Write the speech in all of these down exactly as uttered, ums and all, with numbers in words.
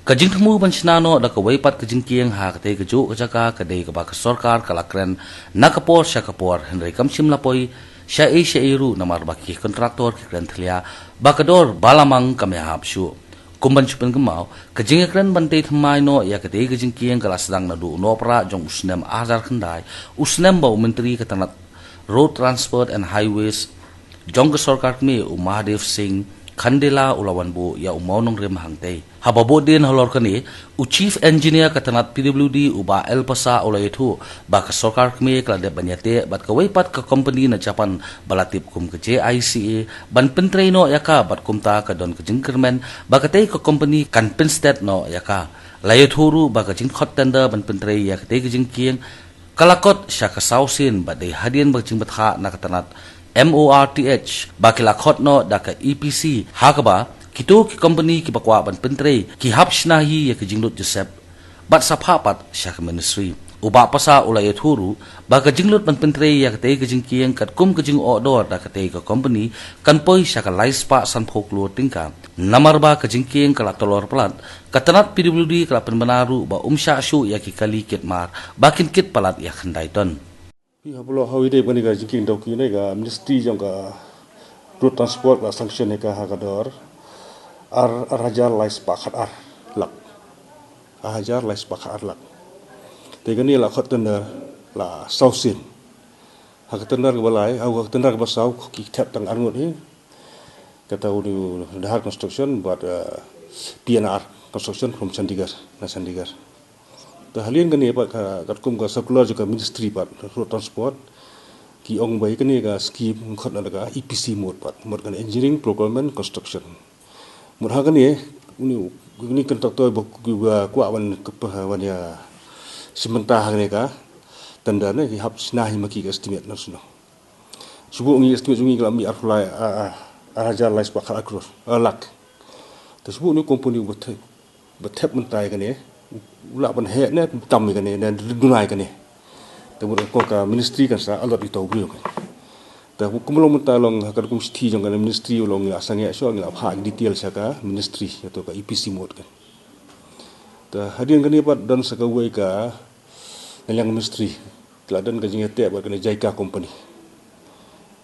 Ka jingthmu ban shna noh da kawei pat ka jingkieng ha katei kajuh ka jaka ka dei kaba ka sorkar ka la kren na ka por sha ka por, hynrei kam shym la poi sha ei sha ei ruh namar ba ki kontraktor ki kren thlia ba ka dor ba la mang kam ïahap shuh. Kum ban shu pynkynmaw, ka jingïakren ban tei thymmai noh ïa katei ka jingkieng ka la sdang naduh u Nohprah jong u snem ar hajar khyndai, u snem ba u Myntri ka tnat Road Transport and Highways jong ka sorkar kmie, u Mahadev Singh Khandela, u la wan buh ïa u mawnongrim hangtei. Haba buh dien halor kane, u Chief Engineer ka tnat P W D, u Bah L Passah, u la ïathuh ba ka sorkar kmie ka la dep ban ïateh bad kawei pat ka kompani na Japan ba la tip kum ka J I C A ban pyntrei noh ïa ka, bad kumta ka don ka jingkyrmen ba katei ka kompani kan pynsted noh ïa ka. La ïathuh ruh ba ka jingkhot tender ban pyntrei ïa katei ka jingkieng ka la kot sha ka saw sien, bad dei hadien ba ka jingbthah na ka tnat M O R T H ba ki la khot noh da ka E P C, ha kaba kito ki kompani kiba kwah ban pyntrei ki hap shna hi ïa ka jinglut josep bad sa phah pat sha ka ministry. U Bah Passah u la ïathuh ruh ba ka jinglut ban pyntrei ïa katei ka jingkieng katkum ka jingoh dor da katei ka kompani kan poi sha ka lai spah sanphew klur tyngka. Namar ba ka jingkieng ka la tlor palat, ka tnat P W D ka la pynbna ruh ba ym shah shuh ïa ki kali kit mar ba kin kit palat ïa khyndai ton. Phi, ha Block Highway dei ba kane ka jingkieng dawki ne ka Ministry jong ka Road Transport la sanction ïa ka ha ka dor ar, ar hajar lai spah khat ar lak. Ar hajar lai spah khat ar lak. Te kane la khot tender la saw sien. Ha ka tender kaba lai, ha ka tender kaba saw ki thep tang ar ngut hi. Kata u Dhar Construction bad, eh, P N R Construction from Chandigarh, na Chandigarh. Te hadien kane pat ka, katkum ka circular jong ka Ministry pat Road Transport, ki ong ba ïa kane ka scheme khot na ka E P C mode pat, mode kane engineering, procurement, construction. Mut ha kane, uni, uni kontraktor ba, ba kwah ban, ban ïa shim bynta ha kane ka tender ne, ki hap shna hi ma ki ka estimate na sno. Shu buh ngi estimate jong ngi ka la mih arphew lai, ah, ah, ar hajar lai spah khat ar klur, ar lak. Te shu buh uni kompani ba thep, ba thep mynta ïa kane, u lah ban heh ne tam ïa kane, ne duna ïa kane. Te mut ko ka ministry kan sa allot ïa uta u briew kan. Te kumba long mynta long ha ka kum shithi jong ka ministry, u long ngi la sangeh shuh, ngi la phah detail sha ka ministry, ïa to ka E P C mode kan. Te hadien kane pat don sa kawei ka, na liang ministry, ki la don ka jingïateh bad kane JICA company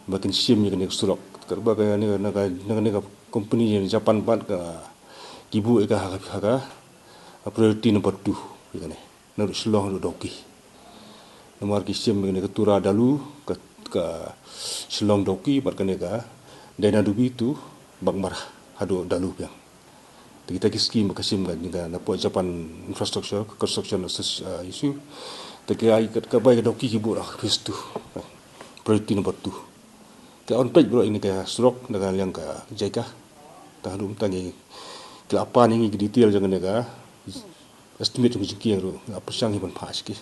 ba kin shim ïa kane ka surok. Katba kane, na ka, na kane ka company jong Japan pat ka, ki buh ïa ka ha ka, ha ka priority number two ïa kane. Naduh Shillong haduh Dawki. Namar ki shim ïa kane ka Tura Dalu, ka, ka Shillong Dawki, bad kane ka Dainadubi to Baghmara haduh Dalu biang. Te kita ki scheme ba ka shim ka jong ka, na pdeng Japan Infrastructure Construction Associ-, uh, issue. Te ki ai ka, ka bai ka Dawki ki buh ha phase two. Priority number two. Ka on page bro ini ka surok na ka liang ka JICA. Te haduh mynta ngi, ki la pan ïa ngi ki detail jong kane ka estimate jong ka jingkieng ruh, ngi la pyrshang hi ban phah sha ki.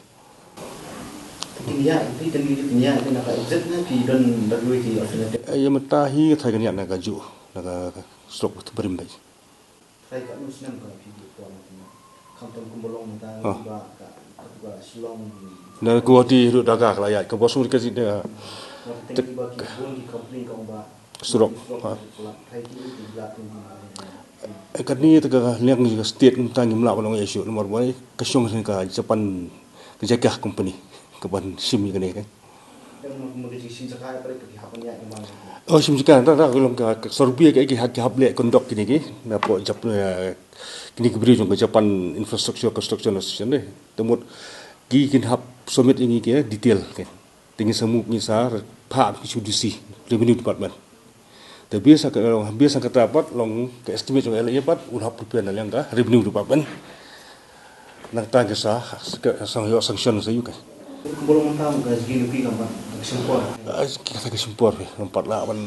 Phi tynñiah, phi tynñiah, phi tynñiah, phi na ka exit ne, phi don da duwai ki alternative? Eh, ïa mynta hi ka tharai ka niat na kajuh, na ka surok ba barim beit. Tharai katno snem ka phi buh por na tynñiah? Khamtam kumba long mynta, ah, ba ka, ka, ka Shillong. Na Guwahati ruh da ka la ïaid, ka bos ka jingeh. Nga teng ki ba ki bun ki complain ka ong ba surok. Surok, ah. Tharai ki, ki bla tynñiah. Eh, kane te ka liang ka state mynta ngim lah ban ong ïa shuh namar ba ka shong sha ka Japan, ka JICA company ka ban shim ïa kane kan. Oh, shim jaka, ta, ta, ka long ka, ka survey ka, ki hap, ki hap leh conduct kine ki, na pdeng Jap-, eh, kine ki briew jong ka Japan Infrastructure Construction Association ne. Te mut ki kin hap submit ïa ngi ki detail kan. Te ngin sa move, ngin sa phah ki sha D C, Revenue Department. Te biasa ka, biasa kata pat long ka estimate jong L A pat, un hap prepare na liang ka Revenue Department. Nangta ki sa, ka sa ïoh sanction sa ïoh ka. Kumba long mynta ka jingkylli ka pat, ka shim por. Ah, ki kata ka shim por, eh, namar pat lah ban